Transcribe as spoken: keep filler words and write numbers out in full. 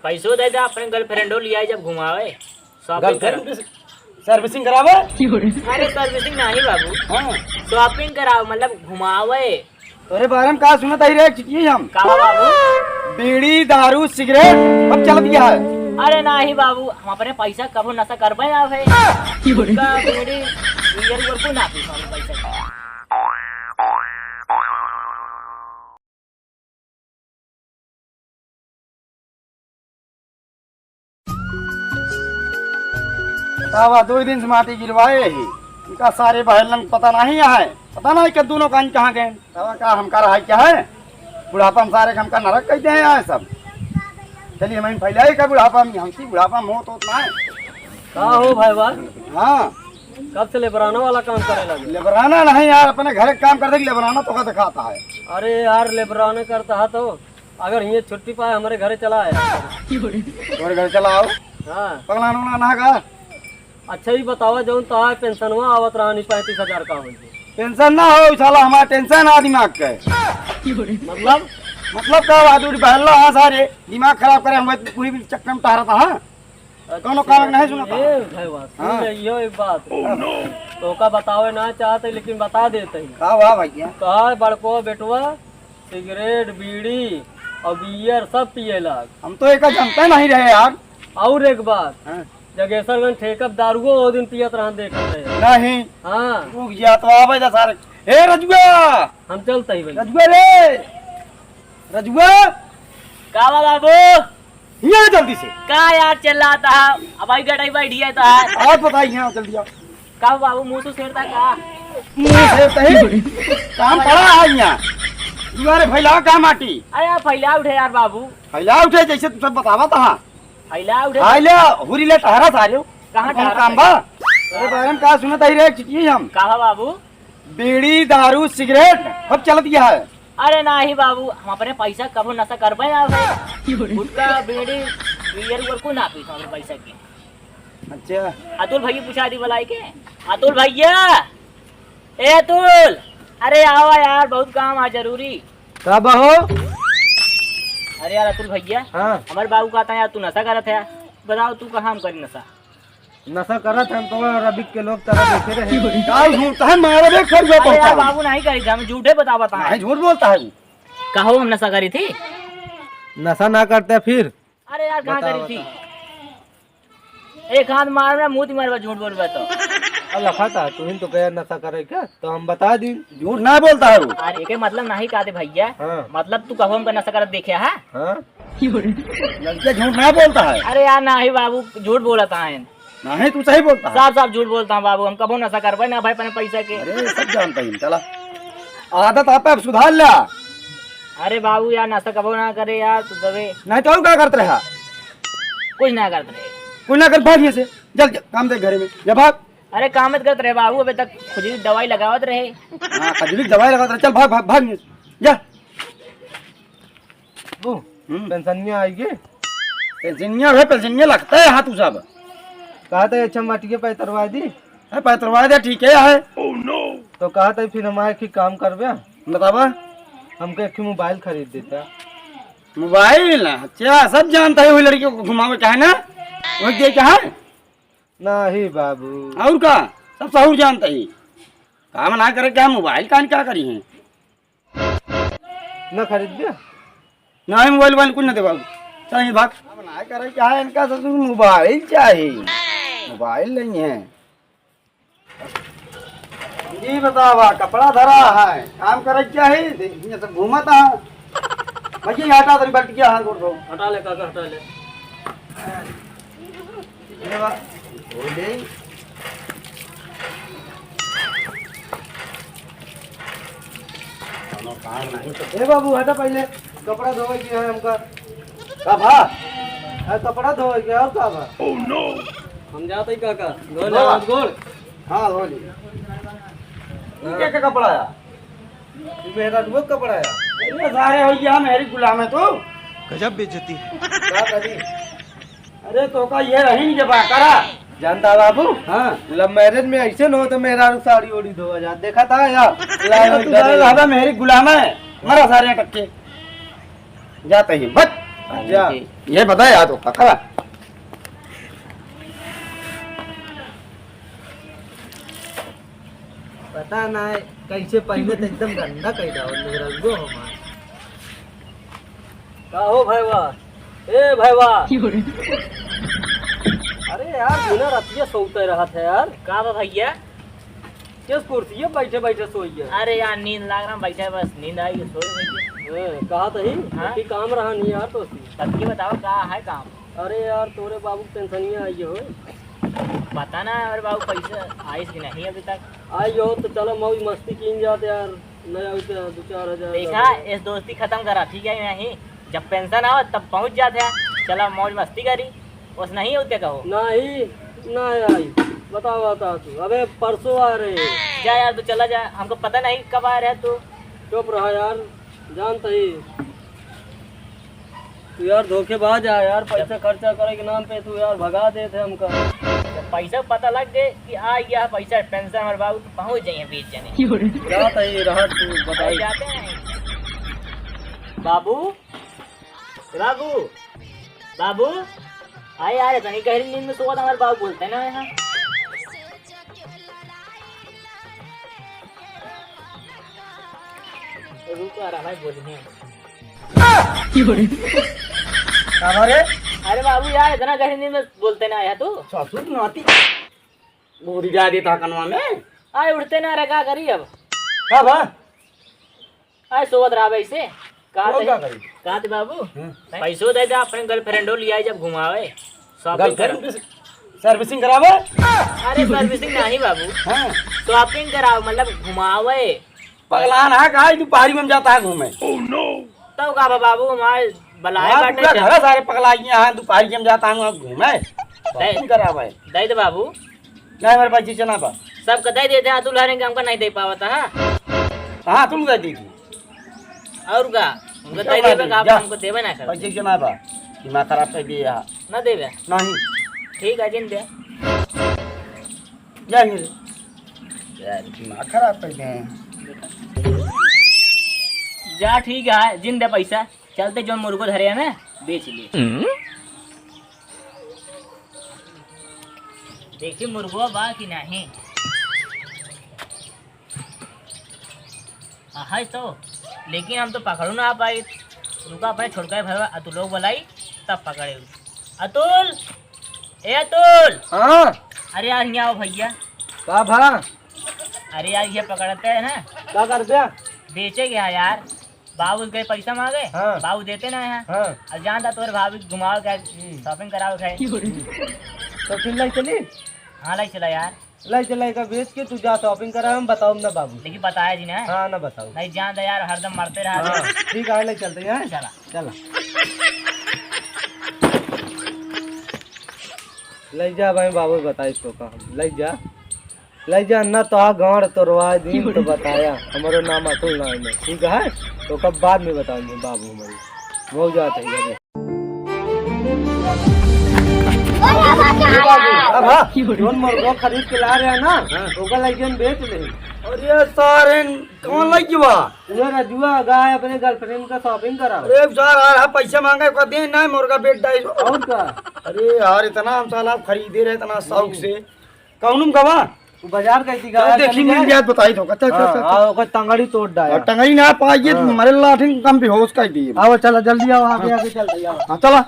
पैसो दे दे, अपने गर्लफ्रेंडो लियाई जब घुमावे, shopping girlfriend करा। की servicing करावे? अरे servicing नहीं बाबू, हाँ। Shopping करावे, मतलब घुमावे। तोरे बारे में का सुनत आई रे चिटिया हम? का बाबू? बीड़ी, दारू, सिगरेट सब चलत गया है। अरे नहीं बाबू, हम अपने पैसा कबो नशा करबे ना भाई। गुटखा, बीड़ी, बियर, उयर कुल ना पी पावे पैसा का। बतावा, दो दिन से माटी गिरवाए ही, इनका सारे बहलन पता नहीं है, पता नहीं कि दोनों कान कहाँ गए। बतावा, का हमका रहा क्या है, बुढ़ापा में सारे हमका नरक कहते हैं यहाँ सब। चलिए, हम फैलाए का बुढ़ापा में, हमकी बुढ़ापा में मौत होत ना है। का हो भाई बा? हाँ। कब से लेबराना वाला काम करे लगे? लेबराना नहीं यार, अपने घर के काम करते कि लेबराना तो का दिखाता है। अरे यार, लेबराना करता है तो अगर हिये छुट्टी पाए, हमरे घरे चला आया। तोरे घर चला आओ। हाँ। पगला नोना ना का? अच्छा, ई बतावा, जौन तोहार पेंशनवा आवत रहा नी पैंतीस हजार का होई? पेंशन ना हो साला, हमारा टेंशन आ दिमाग के। मतलब? मतलब का बात उड़ी बहला, हाँ, सारे दिमाग खराब करे, हम पूरी चक्कर में टहरत, हाँ। अच्छा, कौनो कारण नहीं सुनता। ए भाई बात, सुन हाँ। ले, यो एक बात। Oh, no। तोका बतावे ना चाहते, लेकिन बता देते ही। का हुआ भैया? तोहार बड़को बेटवा सिगरेट, बीड़ी और बियर सब पिए लाग। हम तो एका जानते नहीं रहे यार। और एक बात, हाँ। जगेसरगंज ठेकब दारुओ ओ दिन पियत रहन देखत रहे। नहीं। हाँ। रुक जा तो आवे जा सारे। ए रजुआ! हम चलते ही भाई। रजुआ रे! रजुआ! का बा बाबू? यहाँ जल्दी से। का यार चिल्लाता है? अब आई गटाई बैठी है तो है। आप बताइए यहाँ जल्दी आओ। का बाबू, मुंह से सेरता का? मुंह से तही काम पड़ा है यहाँ। दुआरे फैलाओ का माटी? अरे यार, फैला उठे यार बाबू। फैला उठे जैसे तू सब बतावा था। फैला उठे। आइले, हुरी ले टहरा सारे। कहाँ कौन टहरा काम सारे? बा? अरे बारे में का सुनत आई रे चिटिया हम? का बा बाबू? बीड़ी, दारू, सिगरेट सब चलत गया है। अरे नाही बाबू, हम अपने पैसा कबो नशा करबे ना भाई। गुटखा, बीड़ी, बियर उयर कुल ना पीत अपने पैसा के। अच्छा। अतुल भैया पूछा दी बुलाई के। अतुल भैया, ए अतुल, अरे आवा यार, बहुत काम आ जरूरी। का बा हो? अरे यार अतुल भैया, हाँ। हमारे बाबू कहता है यार तू नशा करत है, बताओ तू कहाँ हम करी नशा? नशा करत हम तो रबिक के लोग तरह देखे रहे। का झूठ है, मारे बे खर गया अरे यार पहुंचा। बाबू नहीं करी था, हम झूठे बतावत है। नहीं, झूठ बोलता है वो। कहो हम नशा करी थी? नशा ना करते फिर? अरे यार कहाँ बताओ, करी थी? बताओ। एक हाथ मार में मुंह मारबा, झूठ बोलबा तो। अब लखा था, तू ही तो कहे नशा करे क्या? तो हम बता दी। झूठ ना बोलता है वो। अरे के मतलब नहीं कहते भैया। हाँ। मतलब तू कहो हमका नशा करत देखे है? हाँ। लड़के झूठ ना बोलता है। अरे यार नाही बाबू, झूठ बोलत है। नहीं, तू सही बोलता है। साफ साफ झूठ बोलता हूँ बाबू, हम कबो नशा करबे ना भाई अपने पैसा के। अरे सब जानता ही, चला। आदत आप अब सुधार ला। अरे बाबू यार नशा कबो ना करे यार, तू दबे। नहीं तो और का करत रहा? कुछ ना करत रहे। कुछ ना कर, भाग यहाँ से। जल, जल, काम देख घरे में। जब आप अरे काम मत करत रहे बाबू, अबे तक खुजली दवाई लगावत रहे। हाँ, खुजली दवाई लगावत रहे। चल भाग, भाग, भाग यहाँ से। जा। ओ, हम्म। पेंशनिया आई गे? पेंशनिया है, पेंशनिया लगता है हाथ उ सब। कहा था अच्छा माटी के पैतरवा दी। है पैतरवा दे, ठीक है, है। तो कहा था फिर हमारे की काम करबे? बतावा। हमके एक ठो मोबाइल खरीद देता। मोबाइल? अच्छा, सब जानता है वही लड़की को घुमावे का है ना? वही दे क्या है? नहीं बाबू। और का? सब सहूर जानता ही। काम ना करे क्या, मोबाइल कान क्या करी है? ना खरीद दिया? नहीं, मोबाइल वोबाइल कुछ ना दे बाबू। चल, ये भाग। काम ना करे क्या है, इनका ससुर मोबाइल चाहिए। मोबाइल नहीं है। जी बतावा, कपड़ा धरा है, काम करे क्या है? दे, ये सब घूमत है। भैया, ये हटा, तेरी बल्टिया हाथ उठ दो। हटा ले काका, हटा ले। ये बा, धो ले। कोनो काम नहीं तो। ए बाबू, हटा पहले, कपड़ा धोवे के है हमका। का भा? अरे, कपड़ा धोवे के, और का भा? हम जात ही काका, धो ले धो। हाथ गोड़। हाँ, धो ली। ये क्या, क्या कपड़ा है? ये मेहरारू का कपड़ा है। अरे सारे हो गया, मेरी गुलाम है तू। गजब बेइज्जती है। क्या करी? अरे तो का ये रही नहीं जब करा। जानता बाबू? हाँ। Love marriage में ऐसे न हो तो मेहरारू साड़ी ओड़ी धोवा जात। देखा था या? अरे तो तू सारे रहबा मेरी गुलाम है। मरा सारे टक्के। जाते ही बस। जा। ये बताया तो पकड़ा। पता ना है कैसे पहले तो एकदम गंदा कई डाल रंगो हमार। का हो भैवा? ए भैवा। अरे यार, बिना रतिया सोते रहत है यार। का बा भैया? किस कुर्सी पे बैठे बैठे सोई है? अरे यार, नींद लाग रहा, बैठे बस नींद आई, सोए बैठे। ए, कहा तही? हाँ? कि काम रहा नहीं यार तो। सबके बताओ, का है काम? अरे यार, तोरे बाबू के पेंशनिया आई हो। पता ना यार बाबू, पैसा आइस कि नहीं अभी तक। आई हो तो चलो मौज मस्ती कीन जाते यार, नहीं आते हैं दो चार हजार देखा, ज्यादा। इस दोस्ती खत्म करा, ठीक है नहीं? जब पेंशन आवा तब पहुँच जाते हैं, चला मौज मस्ती करी, बस नहीं होते कहो। नहीं, नहीं आई, बताओ, बताओ तू, अबे परसों आ रहे हैं। जा यार, तू चला जा, हमको पता नहीं कब आ रहा है तू। चुप रहा यार, जानता ही। तू यार धोखेबाज आ यार, पैसा खर्चा करे के नाम पे तू यार भगा देते हमका। जब पैसा पता लग गए कि आ गया पैसा, पेंशन हमारे बाबू तो पहुंच जाइए बीस जने। जाता ही रहा तू, अरे बताई। जाते हैं। बाबू, बाबू, बाबू, आए यार, इतनी गहरी नींद में सोवत हमारे बाबू बोलते ना यहाँ। रुको यार, हमारे बोली नहीं। का भा रे? अरे बाबू यार, इतना गहरी नींद में बोलते ना आया तू। ससुर नाती गोरी जा देता कनवा में। आए उठते ना रहे, का करी अब? का भा? आए सोवत रहा वैसे। कहा कौन थे? का करी? कहा थे बाबू? हम्म। पैसो दे दे, अपने गर्लफ्रेंडो ले आई जब घुमावे, shopping girlfriend करा। की servicing करावे? अरे servicing नहीं बाबू। हाँ। Shopping करावे, मतलब घुमावे। पगलान है का, दुपहरी में जाता है घूमे। तब का बा बाबू, हमारे बलाए हाँ, बाटे पूरा जब घर सारे पगलाइए हैं, दुपहरी में जाता हूँ घूमे। दे। Shopping करावे। दे दे बाबू। नहीं, हमारे पास चीज ना बा। सबका दे देते हैं, दुल्हन के हमका नहीं दे पावत है। हाँ, तुम दे दीजिए। और का? हमको चल दे ना देबे दे, का, जा। हमको देबे ना कर। पास चीज ना बा। दिमाग खराब कर दिए यहाँ। ना देबे? नहीं। ठीक है, जिन दे। जा नहीं। यार, दिमाग खराब कर गए हैं। जा, ठीक है, जिन दे पैसा। चलते जो मुर्गो धरे हमें, बेच लिए। हम्म? देखी मुर्गो बा कि नहीं। हाँ, है तो, लेकिन हम तो पकड़ो ना पाई। रुका, अपने छोटका भैया अतुलो बोलाई, तब पकड़े। अतुल, ए अतुल। हाँ। अरे यार, यहाँ आओ भैया। का भा? अरे यार, ये पकड़ते हैं ना। का करते हैं? बेचे गया यार, बाबू के पैसा मांगे, हाँ। बाबू देते ना हैं। हाँ। अब जानता तोरे भाभी घुमाओ क्या, हम्म। Shopping कराओ क्या? तो फिर लाई चली? हाँ, लाई चला यार। लाई चला, एका बेच के तू जा shopping करा, हम बताओ ना बाबू। लेकिन बताया जी ना। हाँ, ना बताओ। नहीं जानता यार, हरदम मरते रहा। हाँ, ठीक है, लाई चलते हैं। चला। चला। लाई जा भाई, बाबू बताई तो का, लाई जा। लाई जा, ना तो आ गांड तोरवा दिन तो बताया, हमारो नाम अतुल नाम है, ठीक है? तो कब बाद में बताऊंगे बाबू हमारी, वो जाते हैं। अब हाँ, जोन मुर्गो खरीद के ला रहे हैं ना, हाँ। ओकर लइके हम बेच ले। अरे सारे, कौन लइके बा? उहे रजुआ गया अपने girlfriend का shopping करा। अरे सार, यार, हाँ, पैसा मांगा, ओका दे ना, मुर्गा बेच डाई। और का? अरे यार, इतना हम साला खरीदे रहे, इतना शौक से। कौन में गवा? तू बाजार गई थी, तो गया देखी, चली मिल जाए। गया, बताई तो। चल, चल, हाँ, चल, चल। आओ, ओकर टंगड़ी तोड़ डाया। और टंगड़ी ना पाइए, हाँ। मरे लाठी कम बेहोश कर दिए। आओ, चला, जल्दी आओ, आगे, हाँ। आगे चल रही, आओ। हाँ, चला।